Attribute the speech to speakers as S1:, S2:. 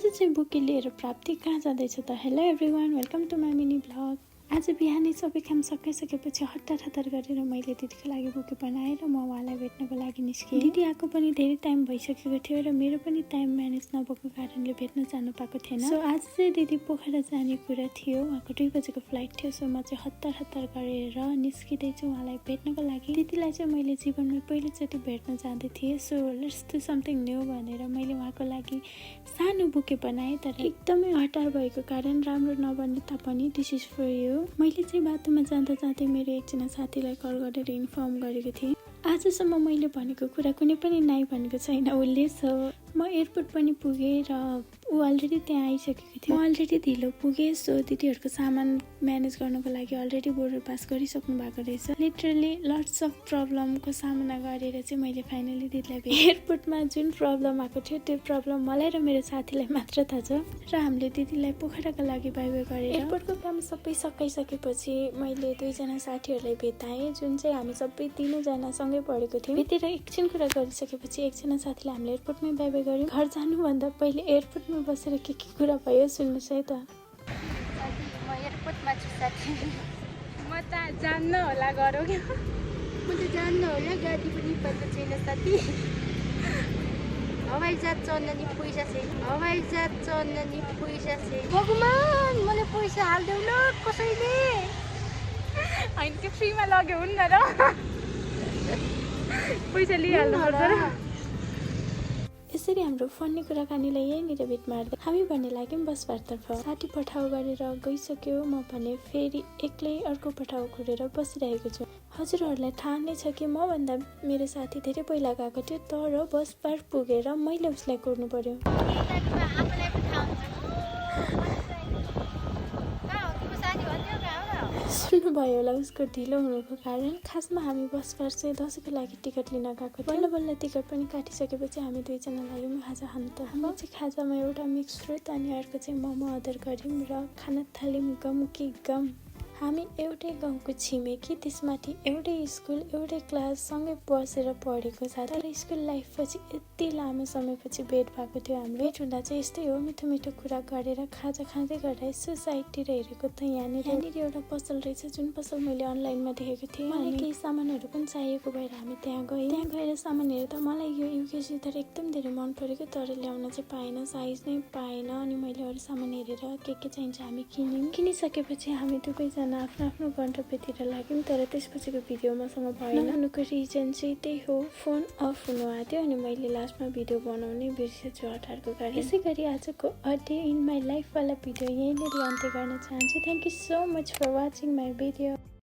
S1: आज चाहिँ बुके लिएर प्राप्ति कहाँ जाँदैछ त। Hello everyone, welcome to my mini blog. आज बिहानै सबै काम सकिसकेपछि हतार गरेर मैले दिदीको लागि बुके बनाएर म उहाँलाई भेट्नको लागि निस्केँ। दिदी आएको पनि धेरै टाइम भइसकेको थियो र मेरो पनि टाइम म्यानेज नभएको कारणले भेट्न जानु पाएको थिएन। सो आज चाहिँ दिदी पोखरा जाने कुरा थियो, उहाँको 2 बजेको फ्लाइट थियो। सो म चाहिँ हतार गरेर निस्किँदैछु उहाँलाई भेट्नको लागि। दिदीलाई चाहिँ मैले जीवनमा पहिलोचोटि भेट्न जाँदै थिएँ। So let's do something new भनेर मैले उहाँको लागि सानो बुके बनाएँ, तर एकदमै हतार भएको कारण राम्रो नबने तापनि दिस इज फर यु। मैले चाहिँ बाटोमा जाँदा मेरो एकजना साथीलाई कल गरेर इन्फर्म गरेको थिएँ। आजसम्म मैले भनेको कुरा कुनै पनि नाइ भनेको छैन उसले। सो म एयरपोर्ट पनि पुगेँ र ऊ अलरेडी त्यहाँ आइसकेको थियो। म अलरेडी ढिलो पुगेँ। सो दिदीहरूको सामान म्यानेज गर्नको लागि अलरेडी बोर्डर पास गरिसक्नु भएको रहेछ। लिटरली लट्स अफ प्रब्लमको सामना गरेर चाहिँ मैले फाइनली दिदीलाई भेटेँ। एयरपोर्टमा जुन प्रब्लम आएको थियो त्यो प्रब्लम मलाई र मेरो साथीलाई मात्र थाहा छ र हामीले दिदीलाई पोखराको लागि बाइ बाइ गरेर एयरपोर्टको काम सबै सकिसकेपछि मैले 2 जना साथीहरूलाई भेटाएँ, जुन चाहिँ हामी सबै 3 जना सँगै पढेको थियौँ। भेटेर एकछिन कुरा गरिसकेपछि एकजना साथीलाई हामीले एयरपोर्टमै बाइ बाइ गऱ्यौँ। घर जानुभन्दा पहिले एयरपोर्टमा बसेर के कुरा भयो सुन्नुहोस् है त।
S2: म एयरपोर्टमा छु साथी। म त जान्न होला गरौँ क्या, म त जान्न होला, गाडी पनि पाएको छैन साथी। हवाईजहाज चढ्न नि पैसा छैन, हवाईजहाज चढ्न नि पैसा छैन। भगवान मलाई पैसा हालिदेऊ न कसैले। होइन त्यो फ्रीमा लग्यो हुन् न र, पैसा लिइहाल्नु पर्छ र।
S1: यसरी हाम्रो फन्नी कुराकानीलाई यहीँनिर भेट मार्दै हामी भन्ने लाग्यौँ बसबारतर्फ। साथी पठाउ गरेर गइसक्यो, म भने फेरि एक्लै अर्को पठाउ खोलेर बसिरहेको छु। हजुरहरूलाई थाहा नै छ कि मभन्दा मेरो साथी धेरै पहिला गएको थियो, तर बस पार पुगेर मैले उसलाई कोर्नु पर्यो। सुन्नुभयो होला उसको ढिलो हुनुको कारण। खासमा हामी बस पार चाहिँ दसैँको लागि टिकट लिन गएको थियौँ। बल्ल टिकट पनि काटिसकेपछि हामी 2 जना लाग्यौँ खाजा खानु। त हामी चाहिँ खाजामा एउटा मिक्स फ्रुट अनि अर्को चाहिँ मोमो अर्डर गऱ्यौँ र खाना थाल्यौँ गम कि गम। हामी एउटै गाउँको छिमेकी, त्यसमाथि एउटै स्कुल एउटै क्लास सँगै बसेर पढेको साथ। तर स्कुल लाइफ पछि यति लामो समयपछि भेट भएको थियो हाम्रो। भेट हुँदा चाहिँ यस्तै हो, मिठो कुरा गरेर खाजा खाँदै गर्दा यसो साइडतिर हेरेको त यहाँनिर एउटा पसल रहेछ, जुन पसल मैले अनलाइनमा देखेको थिएँ। मलाई केही सामानहरू पनि चाहिएको भएर हामी त्यहाँ गएर सामान हेर्दा मलाई यो युकेसी तर एकदम धेरै मन परेको, तर ल्याउन चाहिँ पाएन, साइज नै पाएन। अनि मैले अरू सामान हेरेर के चाहिन्छ हामी किनिसकेपछि हामी दुवैजना आफ्नो गन्तव्यतिर लाग्यौँ। तर त्यसपछिको भिडियो मसँग भएन। हुनुको रिजन चाहिँ त्यही हो, फोन अफ हुनु आँट्यो अनि मैले लास्टमा भिडियो बनाउनै बिर्सेछु हतारको कारण। यसै गरी आजको a day in my life वाला भिडियो यहीँनिर अन्त्य गर्न चाहन्छु। Thank you so much for watching my video.